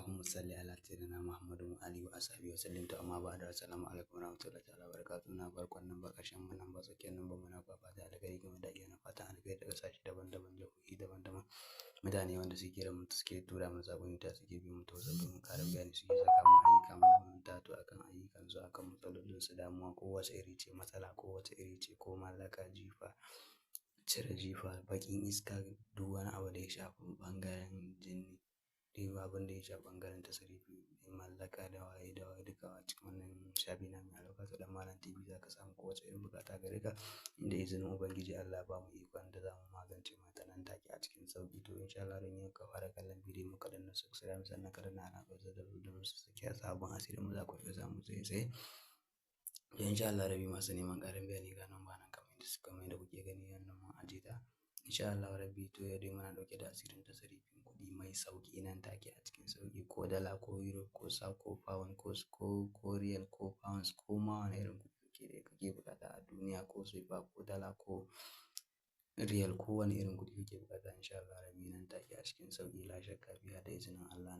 Allahumma salli ala sayyidina Muhammadin wa alihi wa ashabihi wa sallim. To amma ba'da, assalamu alaikum warahmatullahi ta'ala barakatuh. Na farkon nan ba, ƙarshen nan ba, tsakiyar nan ba, muna fata alkhairi game da iya na fatan alkhairi daga sashi daban-daban, jihohi daban-daban, mutane wanda suke kiran mu, suke tura mu saƙonni ta, suke bi mu ta WhatsApp domin ƙarin bayani, suke saka mu ayyuka mu to akan ayyukan su, akan matsalolin su, damuwa ko wace iri ce, matsala ko wace iri ce, ko mallaka, jifa, cire jifa, baƙin iska, duk wani abu da ya shafi ɓangaren jini, duk abin da ya shafi ɓangaren tasarifi, mallaka da waye da waye, duka a cikin wannan shafi na mai albarka ta Ɗan Malam TV za ka samu kowace irin buƙata gare ka, inda izinin Ubangiji Allah ba mu ikon da za mu magance mata nan take a cikin sauƙi. To insha Allah, don yau ka fara kallon bidiyon mu, ka danna subscribe, sannan ka danna alamar da su sake sabon asirin mu, za ku iya samu sai sai. To insha Allah Rabbi, masu neman ƙarin bayani, ga nan ba nan kamar yadda kuke gani, wannan mun ajiye ta. Insha Allah Rabbi, to yau dai muna ɗauke da asirin tasarifin kuɗi mai sauƙi nan take a cikin sauƙi, ko dala, ko euro, ko sa, ko pound, ko riyal, ko pounds, ko ma wani irin kuɗi kake buƙata a duniya, ko sefa, ko dala, ko riyal, ko wani irin kuɗi kake buƙata, insha Allah Rabbi, nan take a cikin sauƙi, la shakka fiha, da izinin Allah.